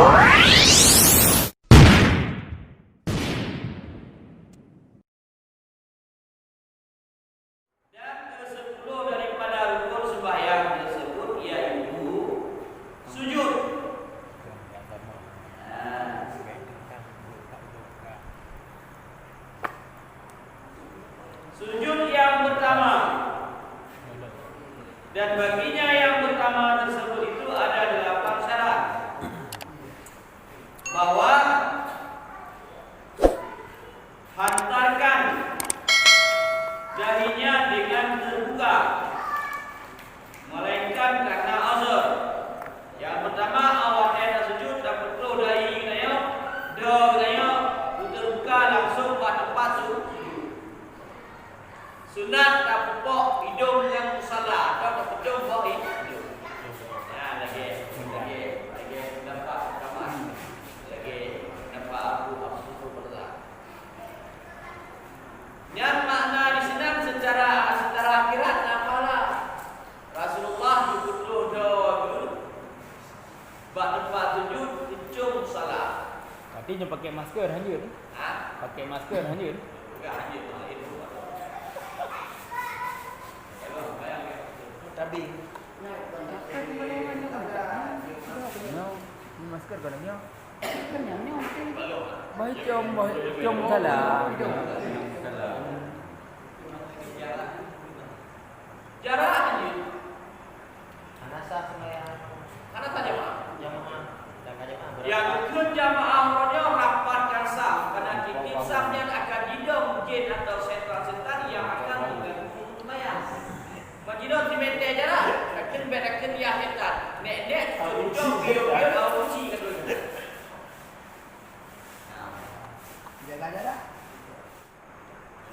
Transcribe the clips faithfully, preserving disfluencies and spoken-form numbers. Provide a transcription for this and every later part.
Dan kesepuluh daripada rukun sembahyang tersebut yaitu sujud. Nah, sujud yang pertama. Dan baginya yang pertama tersebut itu ada delapan syarat. Bahwa hantarkan dahinya dengan terbuka, melainkan karena uzur. Yang pertama, awak watèe sujud, tapeutroh dahi geutanyoe, droe geutanyoe, terbuka langsung bak teumpat su-, sujud. Sunat tapupok idong nyang musala atau tapeudong bak idong. Nah, lagèe, lagèe, lagèe pendapat ulama. Lagèe pendapat Abu Abdul Razak. Nyan makna di sinan secara, secara akhirat na pahala. Rasulullah geupeutroh droe geuh bak teumpat sujud ujong salah. Berarti nyoe pakai masker hanjeuet? Ha? Pakai masker hanjeuet? Enggak hanjeuet, malah itu. Tapi. No, ini masker kau nak nyoe? Bah com, bah com salah. Jarak hanjeuet. Hana sah seumayang. Hana sah jamaah. Jamaah. Dan ka jamaah berapa? Nyang keu jamaah uroe nyoe rapatkan saf, karena tiep-tiep saf nyan akan jidong jin atau setan-setan yang akan mengganggu seumayang. Meunyoe simeter jarak, takheun bèk takheun yah setan. Nek-nek tucok-tucok, giyok-giyok, awak uji ka tuju. Nah. Jaga jarak.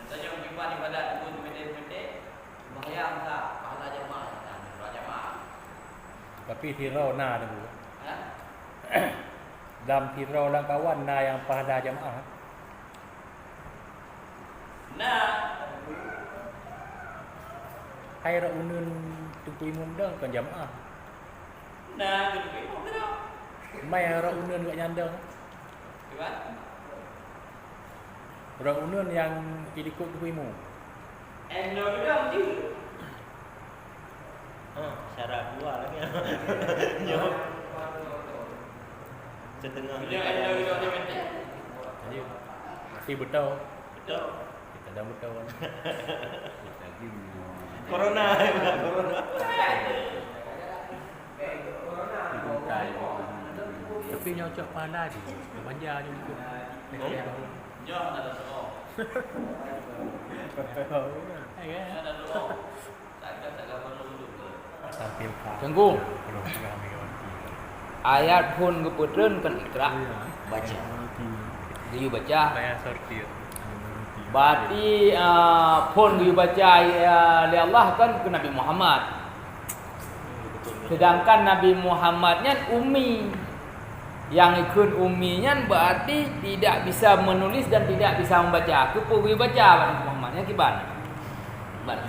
Tanyoe kiban ibadat dua meter-meter, sembahyang sah, pahala jamaah, nah, pahala jamaah. Tapi sidroe na Teungku. Ha? Lam sidroe lam kawan na nyang pahala jamaah. Na. Hai rot uneuen Teungku Imum dong kon jamaah. Na, Teungku Imum dong. Mai rot uneuen gobnyan dong. Kiban? Rot uneuen nyang ilikot Teungku Imum. Endoh keudong jeuet. Oh, syarat dua lagi. Nyoe. Setengah. Nyoe endoh keudong di Medan. Jadi, masih beutôi. Beutôi. Kita dah beutôi. Kita gini. Corona, corona. Tapi nyoe cok pahala jih, belanja jih tu. Hmm? Nyoe ada doa. Ya. Ada doa. Tak ada, tak ada perlu duduk. Teungku. Ayat phon geupeutreun kan Iqra, baca. Geuyue baca. Berarti, ah, phon geuyue baca, ya, lé Allah kan keu Nabi Muhammad. Sedangkan Nabi Muhammad nyan ummi. Nyang ikheun ummi nyan berarti tidak bisa menulis dan tidak bisa membaca. Keupeue geuyue baca bak Nabi Muhammad? Nyan kiban? Kiban?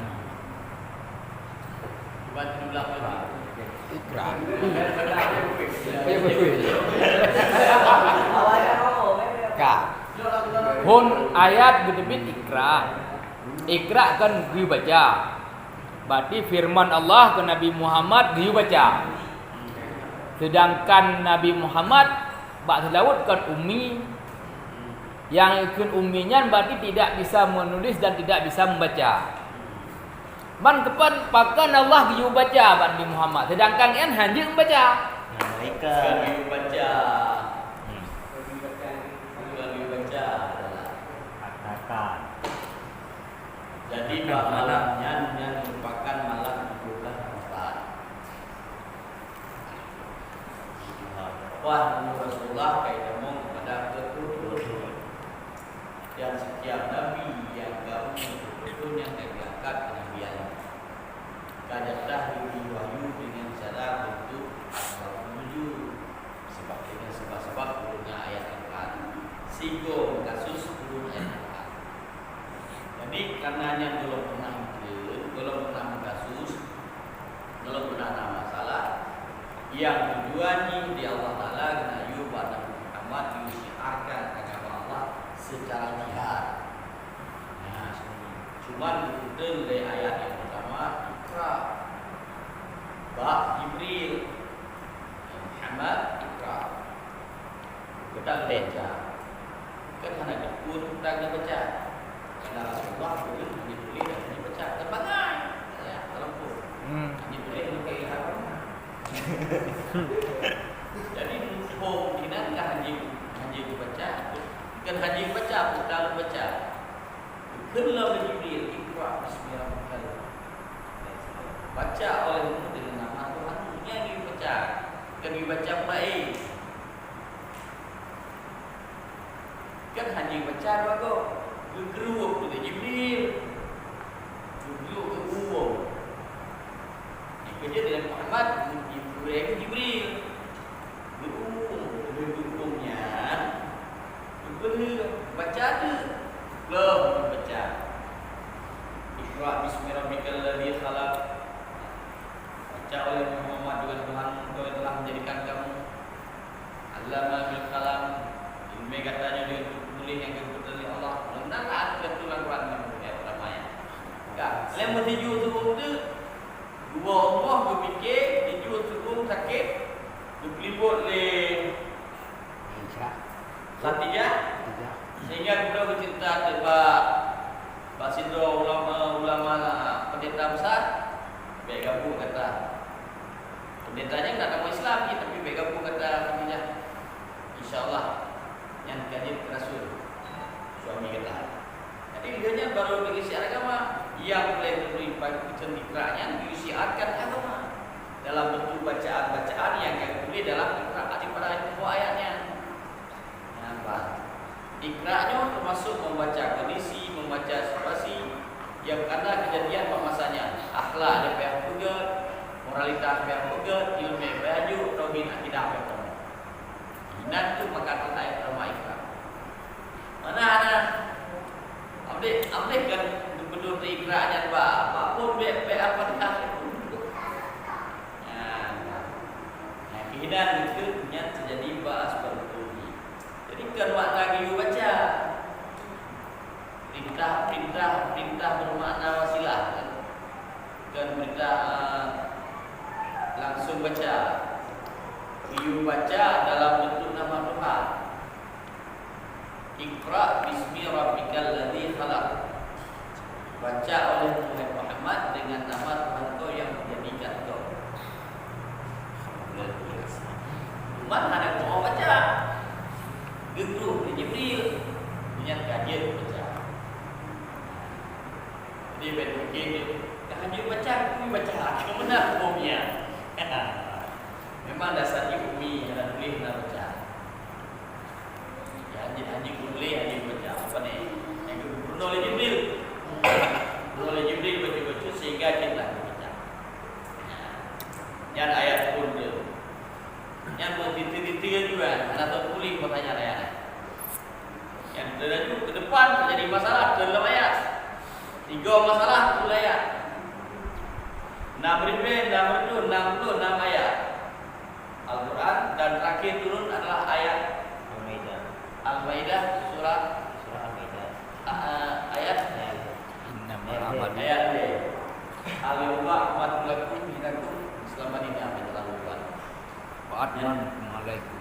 Iqra. Ka. Phon ayat geuteubiet Iqra. Iqra kan geuyue baca. Berarti firman Allah keu Nabi Muhammad geuyue baca. Sedangkan Nabi Muhammad bak seulaweuet kon ummi, nyang ikheun ummi nyan berarti tidak bisa menulis dan tidak bisa membaca. Man keupeue, pakon Allah geuyue baca bak Nabi Muhammad, sedangkan nyan hanjeuet membaca? Malaikat. Bukan geuyue baca. Hmm. Bukan geuyue baca. Katakan. Jadi, bak malam nyan, nyan merupakan malam tujuh belas Ramadan. Wah, Rasulullah ka itamong kepada ketujuh. Dan setiap nabi yang kamu betul yang ka diangkat kenabian. Ka jatah dibri wahyu dengan cara bentuk asbab nuzul. Sebab, dengan sebab-sebab turunnya ayat Al-Quran. Sigoe kasus turun ayat Al-Quran. Jadi, karena nyan gohlom pernah meuteun, gohlom pernah meukasus, gohlom pernah na masalah, nyang tujuan jih di Allah Taala geunayu Cuman geupeutreun lé ayat nyang peurtama, "Iqra." Bak Jibril, "Ya Muhammad, iqra." Geutanyoe baca. Kan hana geupeue teuntang neubaca. Karena Rasulullah dulu hanya tuléh dan hanya baca. Kan bangai. Ya, walaupun Hmm. hanya tuléh, hanya ilham. Jadi, muphom inan kan hanya, hanya geubaca. Kan hanya baca, bukan baca. Kheun lom lé Jibril, "Iqra bismi rabbikal." Baca olehmu dengan nama Tuhanmu. Nyan geubaca. Kan geubaca Qur'an. Kan hana baca dua goe. Geugeurok lé Jibril. Geugeurok geuuwong. Nyang keujeuet dengan Muhammad, geupeugah Jibril. Geuuwong, geuuwong nyan. Geupeulheueh, baca tu. Lom baca. Iqra bismi rabbikal ladzi khalaq. Baca oleh Muhammad dengan Tuhan engkau yang telah menjadikan kamu. Allama bil qalam. Ilmu gata nyoe dengan tuléh nyang geupeutreun lé Allah. Mudah-mudahan lah ada tulang Quran yang mulia ulama ya. Enggak. Lem menuju tu tu. Dua Allah berpikir, tujuh turun sakit, dipelibut lé Aisyah. Khadijah. Khadijah. Sehingga geutanyoe geucerita teuh bak, bak sidroe ulama, ulama pendeta besar, bèk gabung gata. Pendeta nyan tak agama Islam cit, tapi bèk gabung gata Khadijah. Insya Allah, nyan ka jeuet rasul suami gata. Jadi, lheueh nyan baru geusiar agama. Nyang paléng teuturi peucen Iqra nyan geusiarkan agama dalam bentuk bacaan-bacaan nyang ka geutuléh dalam Iqra daripada buku ayat nyan. Nampak? Iqra nyoe teumasuk membaca kondisi, membaca situasi nyang kana keujadian bak masa nyan. Akhlak nyang payah peugöt, moralitas payah peugöt, ileumèe payah jok, tauhid akidah payah peugöt. Inan tu maka teutai teuma Iqra. Mana hana? Abdeh, abdeh kan gubernur di Iqra nyan ba, ba pun bèk, bèk apa dah. Nah, nah, keuhinan itu nyan terjadi ba sebab itu. Jadi kan makna geuyue baca. Perintah, perintah, perintah bermakna wasilah, kan? Bukan perintah, eh, langsung baca. Geuyue baca dalam bentuk nama Tuhan. Iqra bismi rabbikal ladzi khalaq. Baca olehmu, wahai Muhammad, dengan nama Tuhan kau yang menjadikan kau. Cuman hana geumoe baca. Geutôh lé Jibril, nyan ka jeuet baca. Jadi, bèk mungkin, "Ka jeuet baca, keu baca, keu meunan huköm nyan." Memang dasar jih ummi, hana tuléh, hana baca. Ya, hana, hana tuléh, hana baca. Apa ni? Nyang geupeurunoe lé Jibril. Peurunoe lé Jibril bacut-bacut sehingga jeuet lah baca. Nyan ayat pun tu. Nyan buet titik-titik juga, hana tahu tuléh maknanya ayat. Nyan laju ke depan terjadi masalah dalam ayat. Tiga masalah dalam ayat. Enam ribu enam ratus enam puluh enam ayat Al-Quran dan terakhir turun adalah ayat Al-Maidah. Al-Maidah, surah Surah Al-Maidah. A-, a-, ayat Innama Ayat, amalu. Ayat dia. Al-yawma akmaltu lakum dinakum. Selama ini kami telah berbuat. Wa atmamtu alaikum.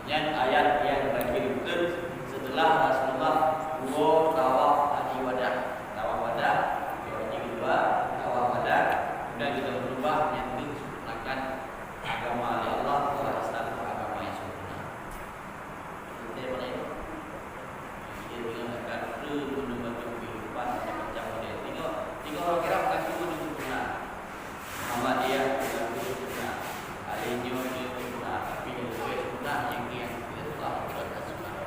Nyan ayat nyang terakhir beutôi setelah Rasulullah dua tawaf haji wada. Tawaf wada, haji kedua, tawaf wada. Kemudian kita berubah, nyan tu sempurnakan agama oleh Allah, Allah Islam tu agama yang sempurna. Kita boleh nak kata, menuju kehidupan macam-macam model. Tengok, tengok orang kira mengaku tu sempurna. Muhammadiyah mengaku sempurna. Alinyo sempurna. Tapi yang lebih sempurna, yang, yang kita telah berbuat sempurna.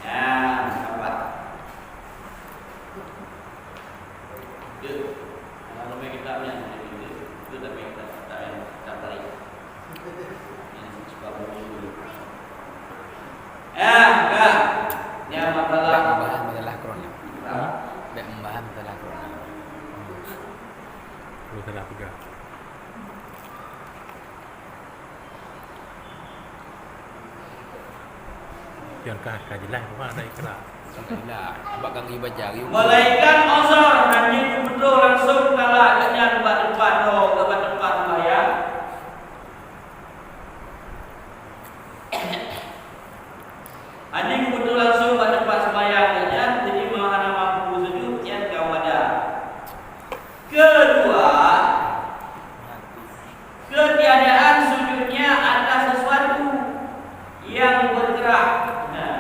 Ya, sahabat. Deuh, dalam ramai kitab nyan, deuh, deuh, deuh, tapi kitab, kitab yang tak baik. Yang sebab dulu. Ah, ka. Yang masalah. Bèk membahas masalah corona. Ha? Bèk membahas masalah corona. Masalah peugah. Nyang ka, ka jeulaih, Pak, ada Iqra. Alhamdulillah, abak kami baca, yuk. Melainkan uzur, hana geubeudôh langsung talak geuhnyan bak teumpat, bak teumpat sembahyang. Hana geubeudôh langsung bak teumpat sembahyang geuhnyan, jadi hana mampu sujud, nyan ka wadah. Kedua, ketiadaan sujudnya atas sesuatu yang bergerak. Nah,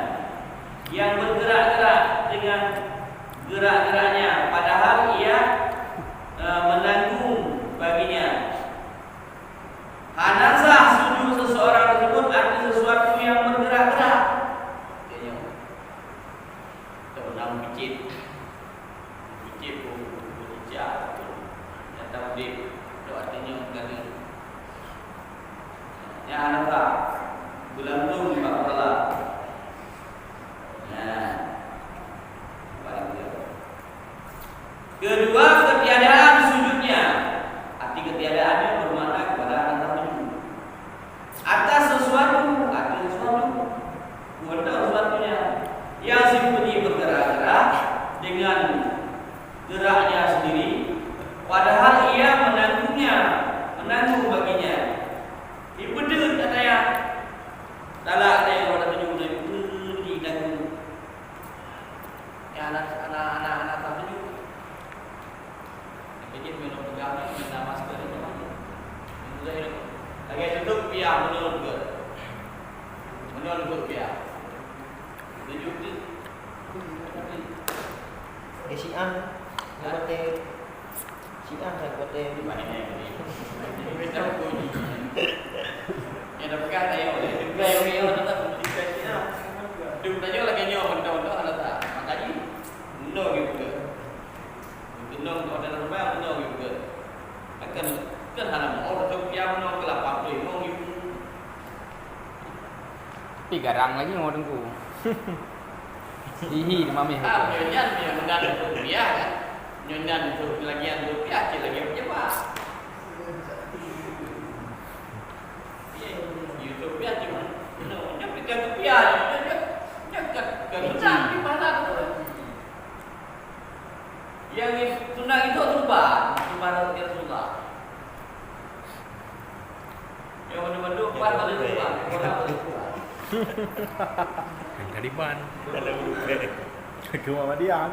yang bergerak-gerak dengan gerak-geraknya, padahal ia, eh, menanggung baginya. Hana sah sujud seseorang tersebut atas sesuatu yang bergerak-gerak. Contohnya, Tok Nam Picit. Picit pun bercicak pun. Nyata udip. Tok artinya kali. Yang hana sah. Berlangsung bak Allah. Nah. Paling dia. Kedua, ketiadaan sujudnya. Arti ketiadaannya bermakna kepada anak sujud. Atas sesuatu, atas sesuatu. Bukan tahu sesuatunya. Yang sifat ini bergerak-gerak dengan geraknya sendiri, padahal ia menanggungnya, menanggung baginya. Ibeudeuh kata ya. Dalam ada yang orang tujuh dari budi tanggung. Ya, anak, anak, anak, anak tak tujuh. Jadi, minum pegang ni, minta masker ni, memang. Minum dah hidup. Lagi tutup piah, menurut ke? Menurut ke piah? Tujuh ke? Di Syiah, nyoe batèe Syiah, nyoe batèe. Yang dah pegang saya, oleh. Dia yang dia tetap pendidikan Syiah. Dia bertanya lagi nyoe, mentang-mentang ada tak? Makanya, no gitu. Mungkin no, kalau dalam rumah, no gitu. Kan, kan hana mau, tapi dia no ke lapan puluh lima gitu. Tapi garang lagi nyoe Teungku. Hihi, mameh. Ah, nyoe nyan, nyoe nyan untuk rupiah, kan? Nyoe nyan untuk pelagian rupiah, cek lagi pejabat. Iya, YouTube ya cuma, nyoe, nyoe bukan rupiah, nyoe, nyoe, nyoe bukan, bukan menang di mana tu. Yang sunat itu sumpah, sumpah Rasulullah. Yang mana-mana sumpah, pada sumpah, orang pada sumpah. Yang Taliban. Dalam grup. Ke Muhammadiyah.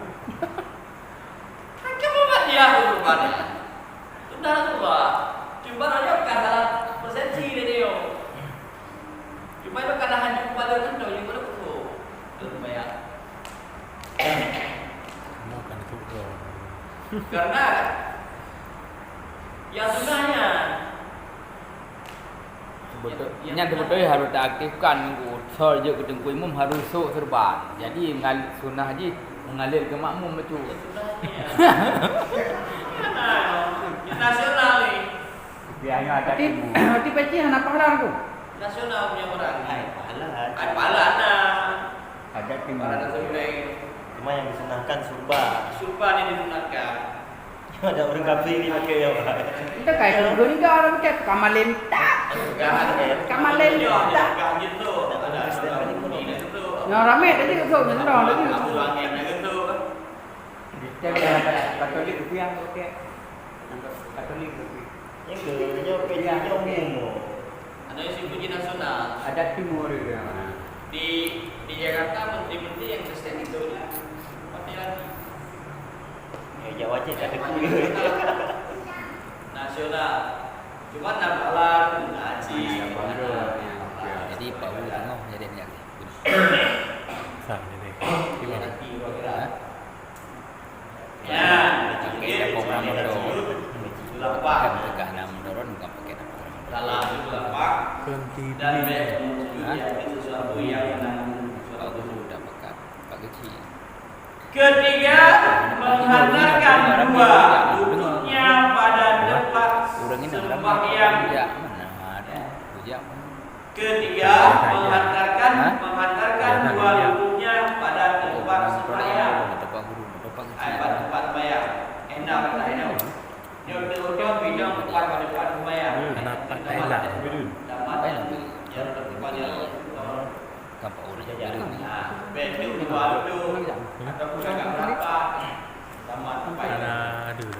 Kan ke Muhammadiyah tu sumpah ni. Sunnah Rasulullah. Cuma hanya bukan salah persepsi dia tengok. Cuma itu karena hanya kepada tentu, cuma itu. Itu sembahyang. Kamu akan dihukum. Karena yang sunnahnya, betul, nyan betul harus diaktifkan. Soal jeuet keu Teungku Imum harus sok serban. Jadi, ngal-, sunnah jih mengalir ke makmum, betul. Sunnahnya. Nasional ni. Dia hanya ada Tapi, timbul. Tapi peci hana pahala tu. Nasional punya orang. Hai, pahala. Hai, pahala, nah. Ada timbul. Pahala sebenarnya. Cuma yang disunahkan surba. Surba ni disunahkan. Ada orang kafir ni pakai ya, Pak. Kita kai tu gurih dah orang pakai kamalin tak. Jangan, eh. Kamalin tak. Jangan gitu. Ada Kristen kali pun. Yang ramai tadi tu, benar tadi. Aku angin gitu. Kristen dah ada Katolik tu yang pakai. Katolik tu. Yang ke, yang ke, yang umum. Ada isu puji nasional. Adat timur dia. Di, di Jakarta, menteri-menteri yang Kristen itu ya, partai lagi. Ya, Jawa aja tak ada kuil. Nasional. Cuma nampak lah, ngaji. Ada bangga. Ya. Jadi, Pak Wu tengah jadi ni. Sah jadi. Terima kasih. Ha? Ya, pakai dapur orang bodoh. Bukan tegah nak menurun, bukan pakai dapur orang bodoh. Dalam itu lapak dan baik untuk sujud, yakni sesuatu yang menanggung sesuatu. Pak Guru dah pakai, Pak Kecil. Ketiga, menghantarkan dua lututnya pada tempat sembahyang. Ya, mana ada. Bujang. Ketiga, menghantarkan, menghantarkan dua lututnya pada tempat sembahyang. Ai, pada tempat sembahyang. Enam, enam. Nyoe teuh-teuh bidang tempat pada tempat sembahyang. Kenapa Thailand? Tempat yang tempat yang Kampak ureueng jaga. Nah, Aduh. Nah, aduh.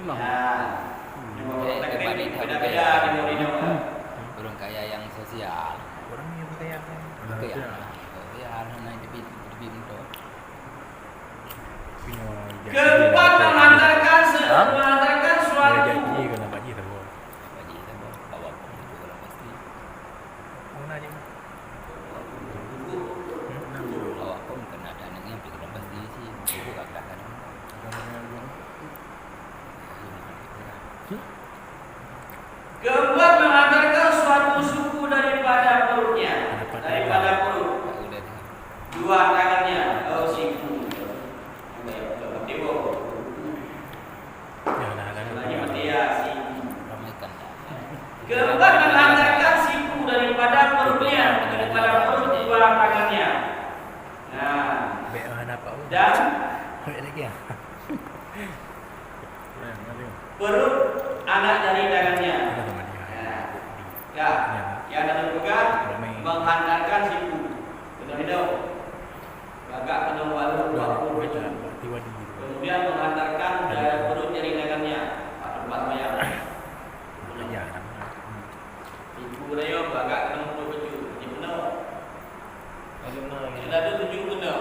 Nah, eh, terbalik dah budaya. Ureueng kaya nyang sosial. Ureueng nyang kaya. Kaya. Oh, ya, aneuk naik tepi, tepi motor. Keempat, menghantarkan se-, menghantarkan suatu. Janji keu nampak jih saboh. Nampak jih saboh. Bawa pun itu kalau pasti. Mana je? Bawa pun kena ada aneuk nyang pergi dalam pasti sih. Ibu agak kan. Keempat, menghantarkan suatu suku daripada perutnya, daripada perut. Dua tangannya, oh, siku. Keempat, menghantarkan siku daripada perutnya, daripada perut dua tangannya. Nah, dan perut anak jari tangannya. Nah, ya, yang ada pegang menghantarkan siku. Benar tidak? Bagak keunoe walu dua puluh bacut. Kemudian menghantarkan dari perut jari tangannya. Tempat bayar. Ibu rayo bagak keunoe puluh bacut. Jadi benar. Jadi tujuh benar.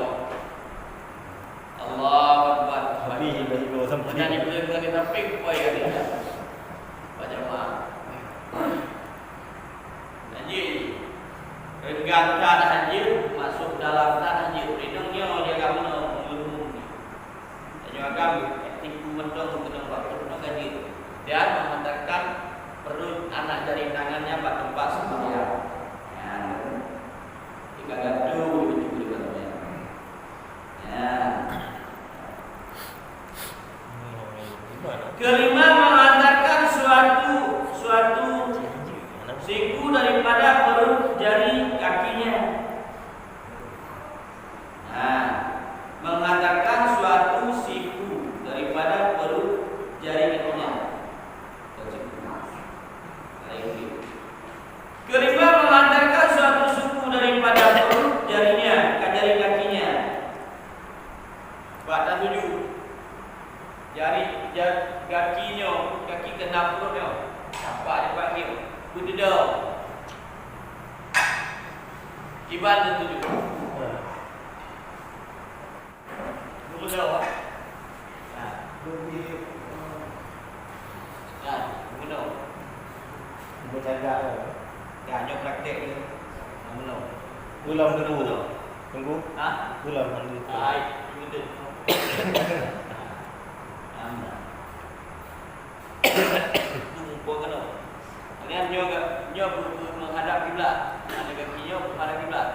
Allahu Akbar. Habis, habis, habis. Mana ni boleh kena sampai upaya ni? Baca maaf. Hanjeuet. Reunggang that hanjeuet, masuk dalam that hanjeuet. Rinong nyoe jaga meunoe, meuleumu nyoe. Tanyoe agam, tipu mantong, meukeunong bak peurunoe hanjeuet. Dan menghantarkan perut anak jari tangannya bak tempat sembahyang. Ya. Tinggal gantung di baju di dalamnya. Ya. Kelima, menghantarkan suatu, suatu siku daripada perut jari kakinya. Nah, menghantarkan suatu siku daripada perut jari kakinya. Kelima, menghantarkan suatu suku daripada perut jarinya ke jari kakinya. Bak tatuju. Jari, ja-, gaki nyoe, gaki keunam perut nyoe. Nampak di pagi nyoe. Beuteudoe. Kiban tatuju. Gubernur, ah. Nah, gubernur. Nah, gubernur. Gubernur cagak, eh. Dah, nyoe praktek ni. Nah, gubernur. Ulang dulu. Gubernur. Tunggu. Ha? Ulang dulu. Ah, itu. Nah, nah. Itu muka kena. Kemudian nyoe, nyoe ber-, ber-, menghadap kiblat. Ada kaki nyoe menghadap kiblat.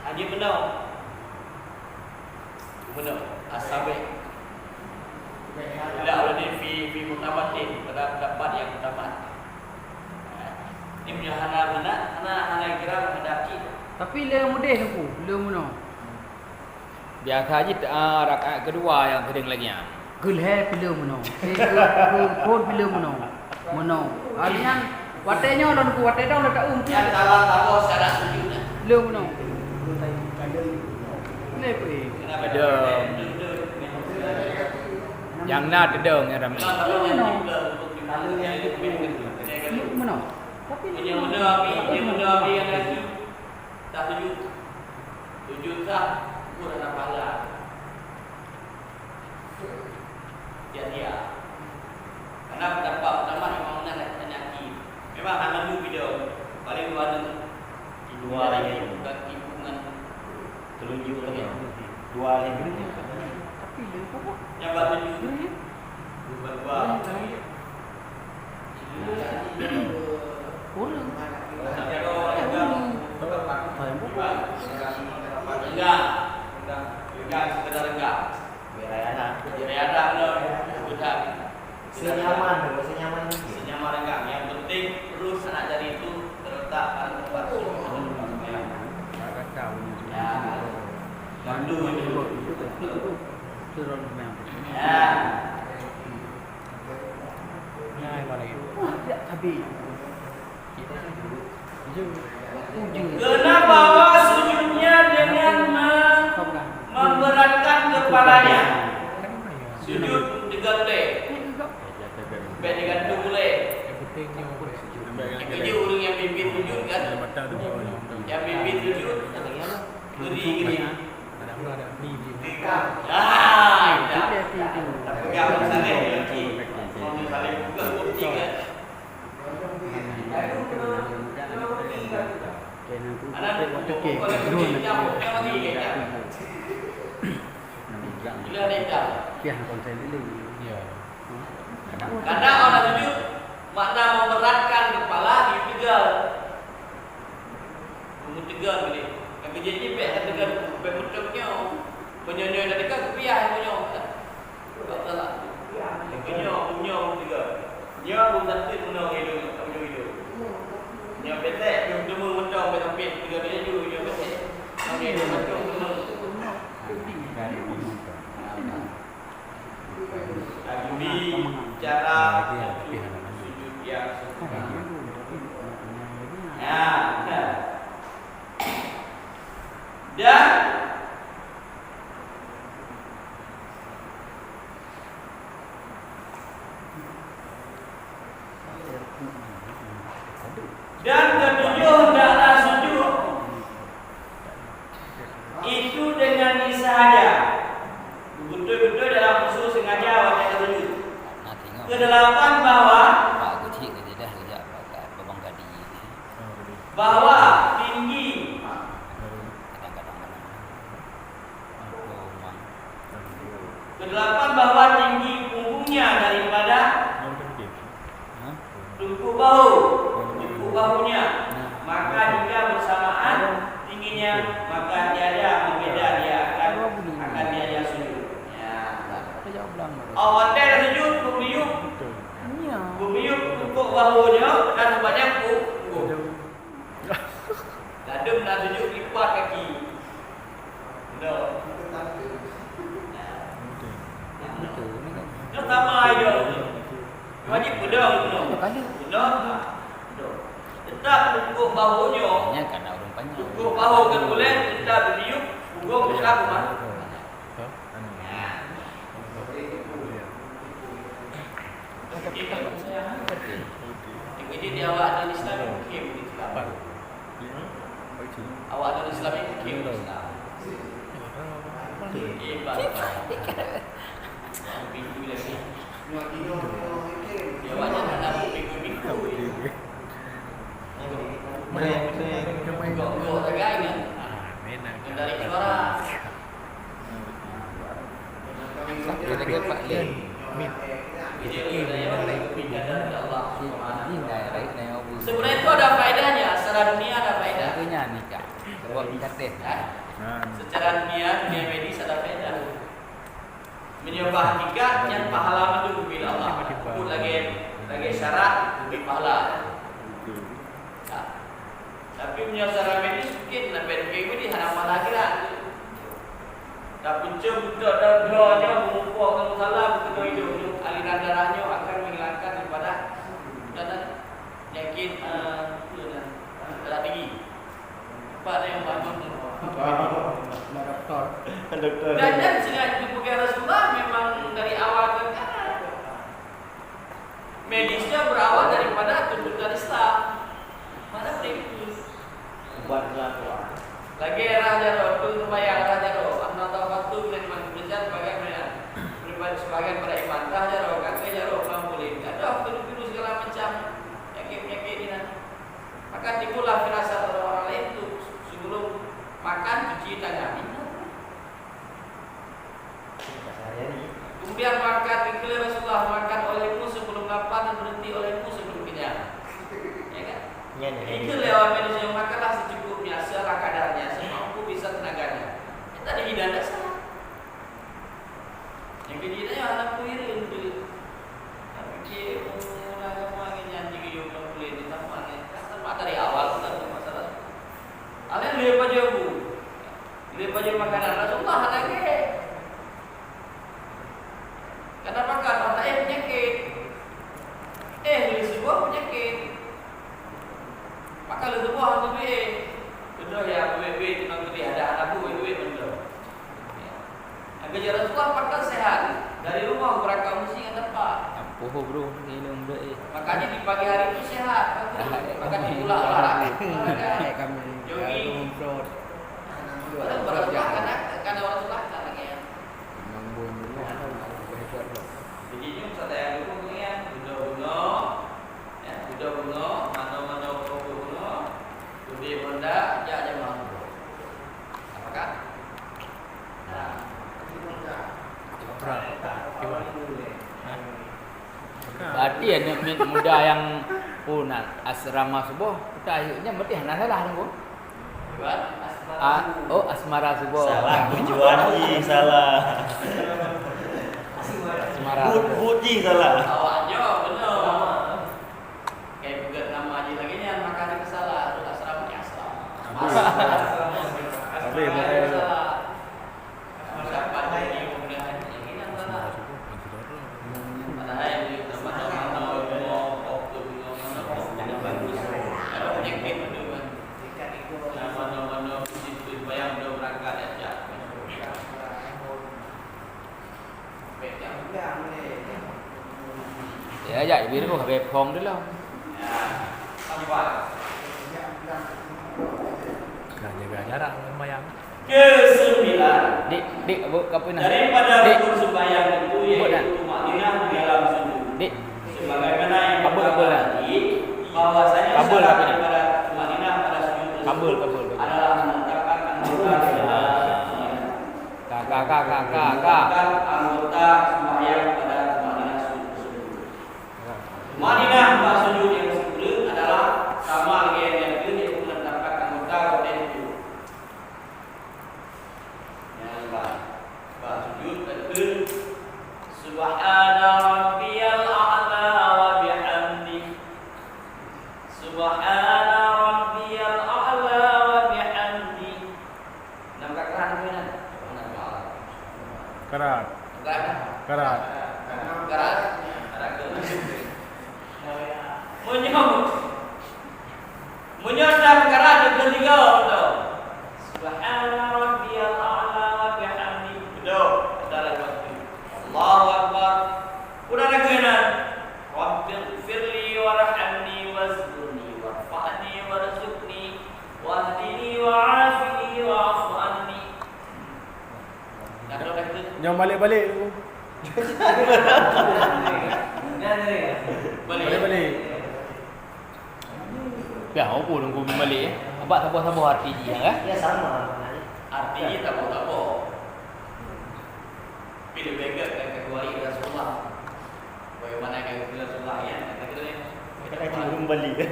Hanya benar. Benar. Asabe. Bila ulama fi, fi mutamatin, pada pendapat yang mutamat. Ini punya hana, hana, hana, hana kira menghadap kiblat. Tapi le mudeh tu, le meunoe. Biasa jih, ah, rakaat keudua nyang seuring lagèe nyan. Keulhèe pileue meunoe. Eh, keu-, keu-, phôn pileue meunoe. Meunoe. Hal nyan, watèe nyoe lôn ku, watèe dong lôn taeu meuti. Nyang salah saboh syarat sujud nyan. Pileue meunoe. Lé peué. Teudong. Nyang na teudong nyang ramé. Pileue meunoe. Pileue meunoe. Tapi nyang meunoe abi, nyang meunoe abi nyang lagi. Sah sujud. Sujud sah, pun ada pahala. Sia-sia. Karena pendapat utama Imam Malik dan Hakim. Memang hana lu video. Paling dua ni. Dua ni. Bukan tikungan. Telunjuk kan ya. Dua ni. Tapi dia apa? Yang bak tunjuk. Bukan dua. Ureueng. Eh, ureueng. Senyaman, senyaman mungkin. Senyaman enggak. Yang penting terus anak jari itu terletak pada tempat semua. Ya. Bantu ini. Ya. Nah, malam itu. Habis. Kenapa sujudnya dengan ma-, Makanya, sujud teuga ulèe. Bèk digantung ulèe. Nyang keujeuet ureueng nyang miet-miet sujud kan. Nyang miet-miet sujud, geuri-geuri. Ah, itu. Pegang Saleh lagi. Saleh juga bukti kan. Kadang orang sujud, makna memberatkan kepala di tegal. Meuntegal geude. Nyang keujeuet jih bèk tegal, bèk meuteuk nyoe. Meunyoe nyoe teuka, geupiah nyoe. Bak salah. Nyoe, nyoe meutegal. Nyoe pun sakét meunoe idong, tak ujong idong. Nyoe betek, nyoe teumeu meunoe, betek, tegal dia ju, nyoe betek. Nyoe idong macam teumeu. Nah, nah. Aguri cara sujud yang sempurna. Ya, benar. Dan dan ketujuh hendaklah sujud itu dengan disengaja. Betul-betul dalam usul sengaja watèe teusujud. Kedelapan bahwa, bahwa tinggi, kedelapan bahwa tinggi punggungnya daripada tungkuk bahu, tungkuk bahunya. Maka jika bersamaan tingginya, maka tiada membeda dia akan, akan diajak sujud. Ya. Awak teh dah sujud, beubiuk. Beubiuk tungkuk bahu nyoe dan banyak punggung. Ladum na sujud lipat kaki. Betul. Betul. Nyoe sama aja. Wajib peudong nyoe. Peudong. Tetap tungkuk bahu nyoe. Nyan kana ureueng panyang. Tungkuk bahu kan boleh, tetap diuk, punggung tetap rumah. Jadi di awak dan Islam mungkin Islam. Awak dan Islam mungkin Islam. Hebat. Pintu lagi. Dia banyak nak pintu-pintu. Gok-gok lagi kan. Dari suara. Sebenarnya itu ada faedahnya, secara dunia ada faedah. Secara dunia, dunia medis ada faedah. Meunyoe bak hakikat nyan pahala mandum geubri lé Allah. Buet lagèe, lagèe syarat geubri pahala. Tapi meunyoe secara medis mungkin leubeh, leubeh geubri hana pahala akhirat. Tapi cuma untuk dalam dua nyoe, mengumpulkan masalah, begitu hidup, aliran darah nyoe akan menghilangkan daripada penyakit, eh, darah tinggi. Apa ada yang bantu? Doktor. Doktor. Dan, dan sengaja dipegang Rasulullah memang dari awal ke medisnya berawal daripada tuntutan Islam. Mana begitu? Ubat Rasulullah. Lagi era jaroe, tu sembahyang era jaroe. Anak tahu waktu bila memang Indonesia sebagai mana? Sebagai para iman, dah jaroe, kata jaroe, orang boleh. Ada dulu-dulu segala macam penyakit-penyakit ni nah. Maka timbullah firasat orang-orang lain tu, sebelum makan cuci tangan. Kemudian makan, dikira Rasulullah makan olehmu sebelum lapar dan berhenti olehmu sebelum kenyang. Ya kan? Itu lewat manusia makanlah secukupnya, seala kadarnya, semampu bisa tenaganya. Kita dihidan dasar. Nyang keu jih nyan hana peue hireuen teuh. Tapi cit, oh, agama nyan nyan jigiyong lam buleuen nyoe sama nyan. Kan sama dari awal pun ada masalah. Alèh lheueh pajoh bu. Lheueh pajoh makanan, Rasulullah hana lagèe. Karena makan mata eh penyakit. Eh, lheueh suboh penyakit. Maka lheueh suboh hana Bro, minum deh. Makanya di pagi hari itu sehat. Makanya pula olahraga. Kami jogging. Baru, baru kan, kan orang sebelah kan lagi ya. Memang bun dulu, hebat lah. Jadi, nyoe saya dulu ni ya, udah bunuh, ya, udah bunuh, mana-mana bunuh, bunuh, udah benda, ya, aja mau. Apakah? Nah. Berarti aneuk muda nyang pun asrama suboh, kita akhirnya berarti hana salah, Teungku. Ah, oh, asmara suboh. Salah, tujuan jih salah. Asmara suboh. But jih salah. Awak nyoe beuna. Kayak peugah nama jih lagi nyan, maka ada salah. Asrama, asrama. Habis, habis. Ya, jak, biar aku habis phong dulu. Nah, jaga jarak sembahyang. Kesembilan. Dik, dik, bu, kapu nah. Daripada rukun sembahyang itu yaitu tumakninah di dalam sujud. Dik. Sebagaimana yang kabul, kabul, tadi, bahwasanya kabul, syarat daripada tumakninah pada sujud tersebut kabul, kabul, kabul, adalah menetapkan anggota di dalam sembahyang. Ka, ka, ka, ka, ka, ka. Menetapkan anggota sembahyang pada tumakninah sujud tersebut. Tumakninah bak sujud nyang sempurna adalah sama lagèe nyang teuh, yaitu menetapkan anggota watèe sujud. Nyan bah, bah sujud takheun, "Subhana rabbiyal a'la wa bihamdih. Subhana rabbiyal a'la wa bihamdih." Nam ka keuran keu nyan? Keuran. Keuran? Keuran. Keuran? Keuran keu. Meunyoe Meunyoe dam karat dikeue tiga, beutôi. Subhana rabbiyal a'la wa bihamdi. Beutôi. Kita lagi waktu. Allahu Akbar. Udah lagi nan. Rabbighfirli warhamni wazkurni warfa'ni warzuqni wahdini wa'afini wa'fu anni. Nyoe balik-balik tu. Balik-balik. Piah opo nunggu balik, eh? Abak saboh-saboh arti jih, eh? Ya, sama maknanya. Arti jih saboh-saboh. Tapi lebih baik kan kecuali Rasulullah. Bagaimana kan Rasulullah, ya? Kata kita ni. Kita kan belum balik.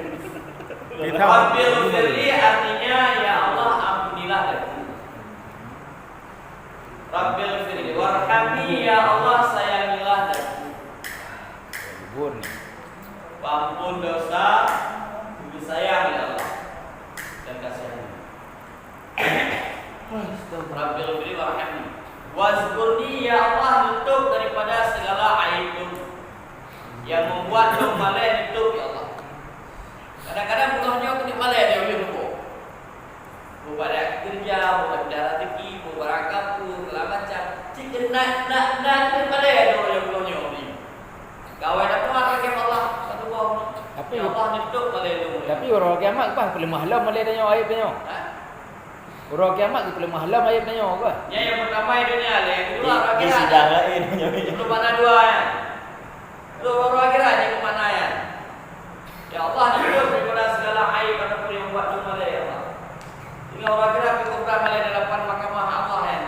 Kita Rabbil firli artinya, "Ya Allah, ampunilah aku." Rabbil firli warhamni, ya Allah, sayangilah aku. Libur ni. Paampun dosa, sayang ya Allah, dan kasihani. Rabbil firli warhamni. Wazkurni, ya Allah, nutup daripada segala aib tu. Yang membuat lôn malèe, nutup ya Allah. Kadang-kadang bunoe nyoe keuneuk malèe di ulèe lubôk. Buet bak keureuja, buet bak pindah raseuki, buet barang kapeue, segala macam. Cit keunan, nak, nak, nak, keuneuk malèe di ulèe lubôk nyoe ni. Gawai dapat lagèe Allah, satu boh. Tapi ya Allah, nutup malèe lôn. Tapi uroe kiamat bah peuleumah lom malèe tanyoe, aib tanyoe. Ha? Uroe kiamat geupeuleumah lom aib tanyoe, bah. Nyan nyang peurtama di dunia, nyang keudua uroe akhirat. Di sidang laén nyoe. Itu makna dua nyan. Uroe akhirat nyang makna nyan. Ya Allah, jujur daripada segala aib ataupun yang buat dosa, ya Allah. Sehingga uroe akhirat dikumpulkan oleh delapan mahkamah Allah nyan.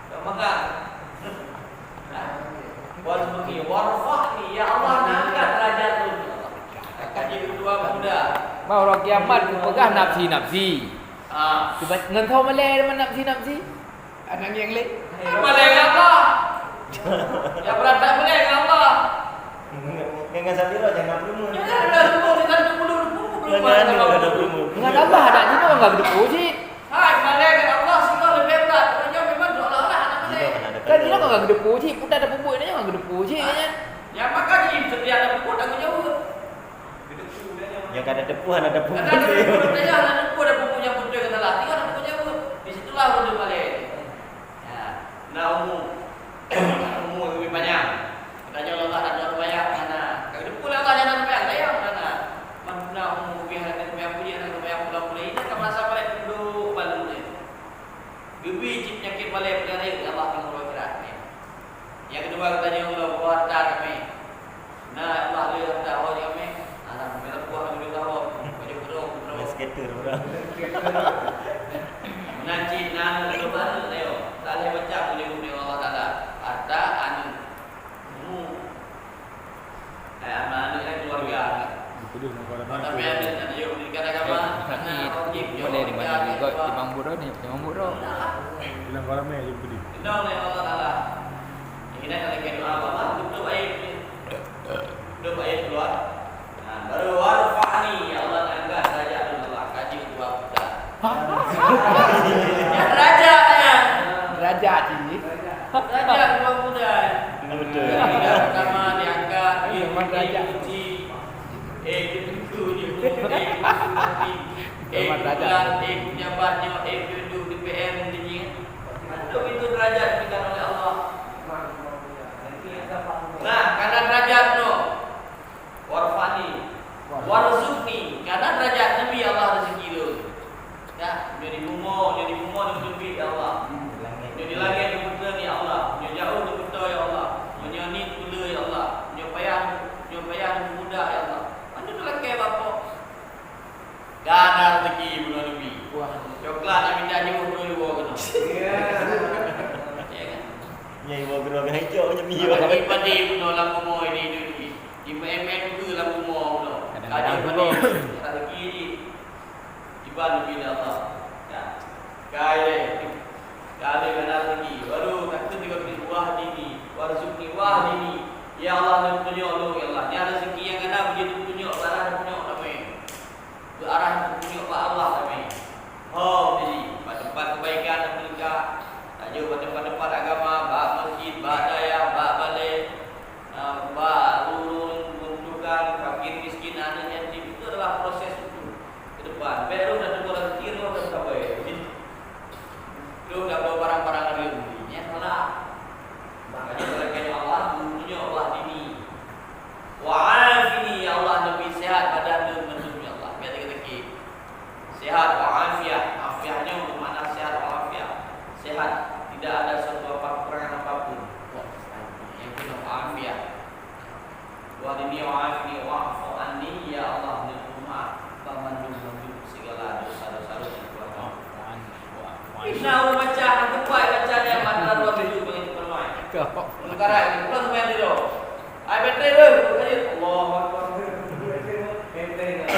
Dah makan. Warzuqni, warfa'ni, ya Allah, angkat derajat lôn, ya Allah. Angkat jadi ketua pemuda. Bah, uroe kiamat geupeugah nafsi-nafsi. Ah. Cuba ngon tho malèe nafsi-nafsi. Aneuk nyang lé. Malèe ngon Allah. Ya, beurangkat malèe ngon Allah. Ngon, ngon Safira jangan peuleumah. Jangan ada peuleumah, jangan ada peuleumah. Ngon Allah ada jinoe enggak geuteupeue cit. Hai, malèe ngon Allah singoh leubeh brat. Nyoe memang seolah-olah aneuk malèe. Kan jinoe enggak geuteupeue cit, peue dah peubuet nyoe enggak geuteupeue cit nyan. Ya, maka jih setiap ada peubuet tanggung jawab. Nyang ka teupeue hana teupeue. Hana teupeue, hana teupeue, dah peubuet nyang beutôi ngon salah. Tinggai tanggung jawab. Di situlah ureueng malèe. Ya, na umu. Umu leubeh panyang. Geutanyoe Allah dak nyoe payah. Meunan cit na aneuk, lôn aneuk nyoe. Tak lheueh macam meunyoe Allah Taala. Harta, aneuk. Ilmu. Eh, aneuk nyan keluarga. Tapi aneuk nyan yuk pendidikan agama. Tapi boleh di mana juga, di Bang Buro ni, di Bang Buro. Bilang ramai je begitu. Kenal oleh Allah Taala. Yang kita kalau doa Allah, tutup aib. Tutup aib keluar. Nah, baru warfa'ni, ya Allah, angkat derajat lôn, Allah, kaji dua muda. Hah? Ya, derajat nyan. Derajat tinggi. Derajat dua muda. Betul. Yang pertama diangkat, eh, memang derajat. Diuji. Eh, ketujuh ni, eh, ketujuh ni. Eh, ketujuh ni. Eh, ketujuh ni. Untuk itu derajat diberikan oleh Allah. Nah, karena derajat tu, warfa'ni, warzuqni, karena derajat Nabi Allah rezeki lôn. Ya, nyoe di bumoe, nyoe di bumoe neupeuteubiet ya Allah. Nyoe di langét neupeutreun ya Allah. Nyoe jauh neupeutô ya Allah. Nyoe niet peuleueh ya Allah. Nyoe payah, nyoe payah neumudah ya Allah. Mana tu lakée bapak? Gana rezeki bunoe neubi. Wah. Coklat nyang mita jiôh bunoe iwoe keunoe. Ya. Ya kan? Nyang iwoe keunoe keuhai cok macam ni. Lagi padi bunoe lam bumoe ini, ini, ini. Di M M P lam bumoe bunoe. Kadang-kadang bunoe. Rezeki jih. Iban bila Allah. Ya. Kaya. Kaya gana rezeki. Baru takut juga wahdini, warzuqni, wahdini. Ya Allah, neutunyok lôn, ya Allah. Nyan rezeki nyang gana beujeuet neutunyok, barang neutunyok ramé. Beuarah teupeue bak Allah kami. Ho, jadi, bak teumpat keubaikan dan meuningkat. Tajok bak teumpat-teumpat agama, bak meuseujid, bak dayah, bak balé, ah, bak ureueng-ureueng membutuhkan, fakir miskin, aneuk yatim. Itu adalah proses untuk ke depan. Bèk roh dah teuka rezeki, roh dah sabai. Roh dah bawa barang-barang laén. Nyan salah. Makanya, Allah, dunia Allah dini. Wa afini, ya Allah, neubi sehat badan lôn mandum, ya Allah. Biar sakit-sakit. Sehat wa afiah. Afiah nyoe bermakna sehat wa afiah. Sehat, tidak ada suatu apa, kekurangan apapun. Yang kena wa afiah. Wa afini, wa afini, wa'fu anni, ya Allah, neupeue maaf ban mandum-mandum segala dosa-dosa lôn, ya Tuhan. Inna ureueng baca, hana teumpat baca nyan, mata dua tujuh bagi teumpat mai. Kau. Meukarat ni, pulang teumpat tidur. Ai, bateri tu, buka je. Allahu Akbar.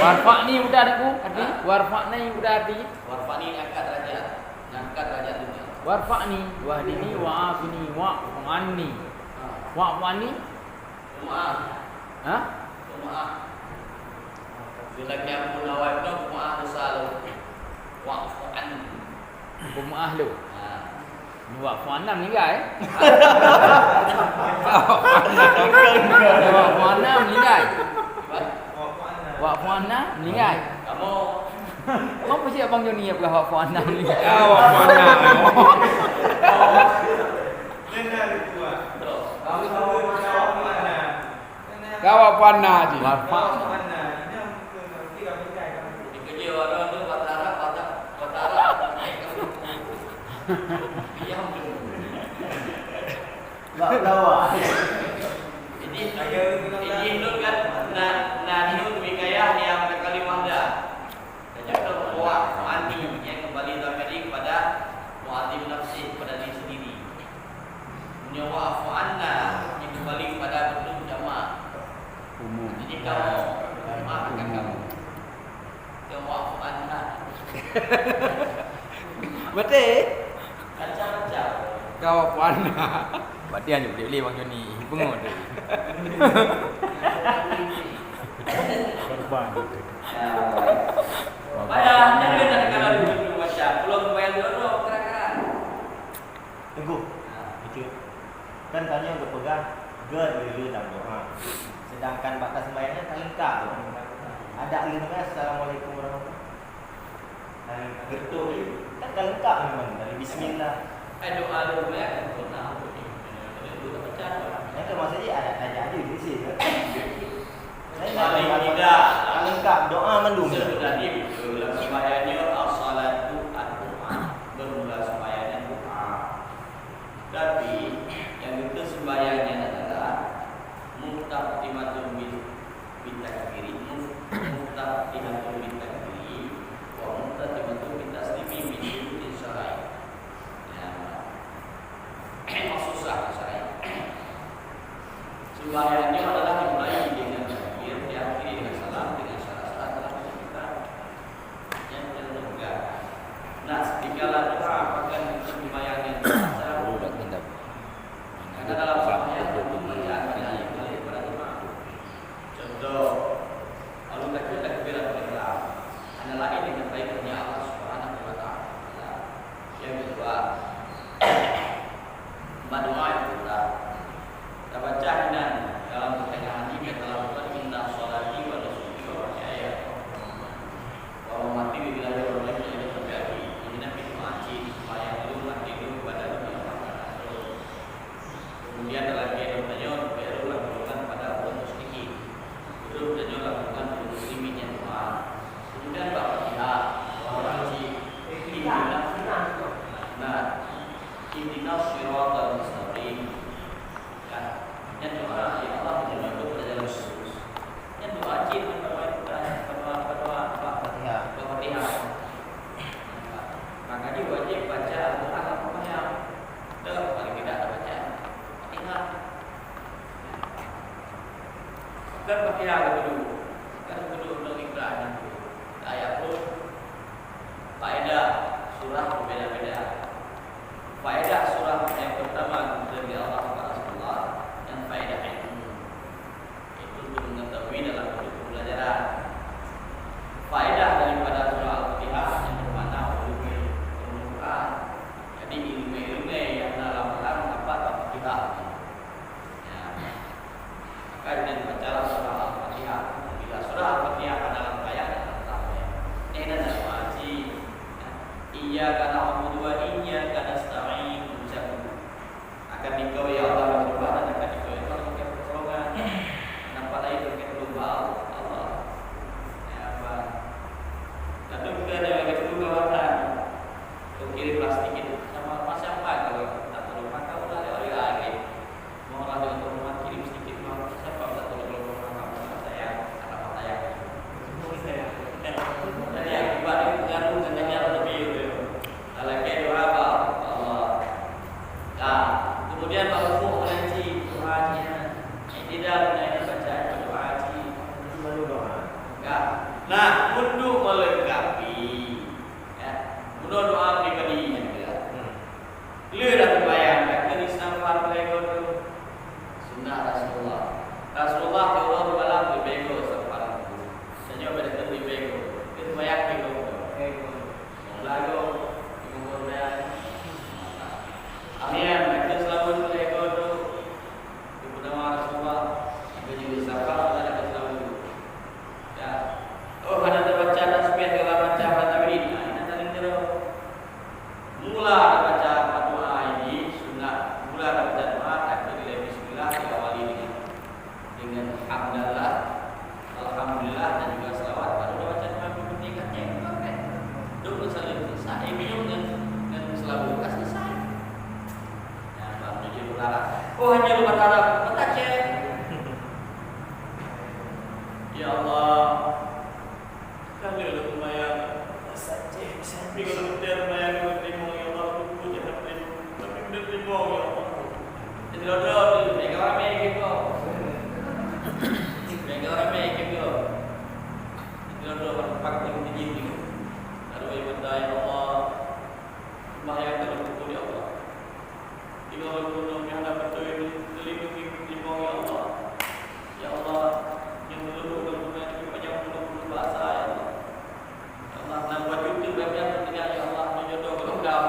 Warfa'ni udah dah ku, arti? Ha? Warfa'ni udah arti? Warfa'ni angkat derajat. Angkat derajat dunia. Warfa'ni, wahdini, wa'afini, wa'fu anni. Ha. Wa'fu anni? Maaf. Ha? Maaf. Bila kiampun awai pun maaf dosa lôn. Wa'fu anni. Peumaah lôn. Ha. Ni wa'fu anna meuninggai, eh? Wa'fu anna meuninggai. Wa'fu anna meuninggai. Kamu. Kamu pasti Abang Joni ya peugah wa'fu anna meuninggai. Ya, wa'fu anna. Kamu, kamu, kamu, kamu. Ka wa'fu anna jih. Warfa. Bak lawa. Ini, ini nun kan, na, na nun wikayah nyang teukalimah dah. Contoh, wa'fu anni, nyang kembali tadi kepada mu'azim nafsih, kepada diri sendiri. Nyoe wa'fu anna, nyang kembali kepada bentuk jamak. Umum. Jadi, kamu, maafkan kamu. Nyoe wa'fu anna. Betul? Macam-macam. Ka wa'fu anna. Berarti hanya boleh-boleh Bang Joni. Pengut tu. Korban. Ya. Payah, jangan nak kalau dulu macam. Belum bayar dulu, gerakan. Teguh. Ha. Itu. Kan tanyoe geupeugah, geuet lé-lé lam doa. Sedangkan bak taseumbahyang nyan ka leungkap. Adak lheueh nyan, "Assalamualaikum warahmatullahi." Nah, beutôi. Kan ka leungkap memang dari bismillah. Eh, doa lheueh nyan kan sunnah. Nyan kan maksud jih adat tajak di sisi tu. Paling tidak, ka leungkap doa mandum. Sebenarnya betul, sembahyang nyoe as-salatu ad-du'a. Bermula sembahyang nyan doa. Tapi, nyang geukheun sembahyang nyan adalah muftatihatun bil, bil takbiri, muf-, muftatihatun bil takbiri, wa Al-Fatihah dulu. Kan dulu untuk ikhlas nanti. Ayat pun faedah surah berbeda-beda. Faedah surah yang pertama dari Allah kepada Rasulullah, yang faedah ilmu. Itu untuk mengetahui dalam bentuk pembelajaran. Faedah daripada surah Al-Fatihah yang bermakna ulumul Quran. Jadi ilmu-ilmu yang dalam Quran dapat Al-Fatihah. Ya. Maka dengan baca surah Al-Fatihah. Bila surah Al-Fatihah pada dalam ayat yang pertama, ini adalah wajib. Ya. Iyyaka na'budu wa iyyaka nasta'in. Ucap dulu. Akan dikeu ya Allah, ya Allah, dan akan dikeu ya Allah, berikan pertolongan. Nampak lain berikan domba Allah. Ya, apa? Lalu kita ada bagi dulu kawasan. Kirim plastik itu sama macam apa kalau tak tolong maka udah ada lagi. Mau lagi untuk rumah kirim sedikit mau siapa tak tolong kalau rumah kamu saya apa saya. Jadi akibat itu pengaruh katanya lebih. Kalau kayak doa apa? Allah. Nah, kemudian baru mau mengaji doa dia. Tidak ada bacaan doa haji. Nah, untuk melengkapi, ya, menurut doa pribadi yang dia. Hmm. Le dah terbayang, dah kena istighfar bego tu. Sunnah Rasulullah. Rasulullah tiap malam berbego istighfar. Senyum pada tu berbego. Dia terbayang bego tu. Bego. Lagu, ibu guru dia. Amin. Baca selawat tu, ego tu. Ibu nama Rasulullah. Ibu jadi sahabat, ada baca selawat tu. Ya. Oh, ada terbaca tasbih segala macam, ada takbir. Nah, ini tadi kira. Mula ada baca doa ini, sunat. Mula ada baca doa, takbir, bismillah, diawali dengan dengan hamdalah, alhamdulillah dan juga selawat. Baru dah baca doa, penting kan? Dok salim selesai, minum dan, dan selawat kan selesai. Ya, baru jadi berharap. Oh, hanya lupa harap, mata cek. Ya Allah, Kali lôn seumayang, tapi kalau kita seumayang dengan limong, ya Allah, aku pun jangan limong, tapi udah limong, ya Allah. Jadi, lôn, lôn, lôn, mereka ramai gitu. Mereka ramai gitu. Jadi, lôn, lôn, pakai tinggi gitu. Lalu, ya Allah, seumayang dalam kubur, ya Allah. Tinggal lôn keunoe meuhana beutôi, lindungi limong, ya Allah. Ya Allah, nyang meunurot ureueng ramé nyoe panyang puluh-puluh basa, ya Allah. Ya Allah, na buet cuti bak nyan teutinggai, ya Allah, nyoe jodoh golom dam.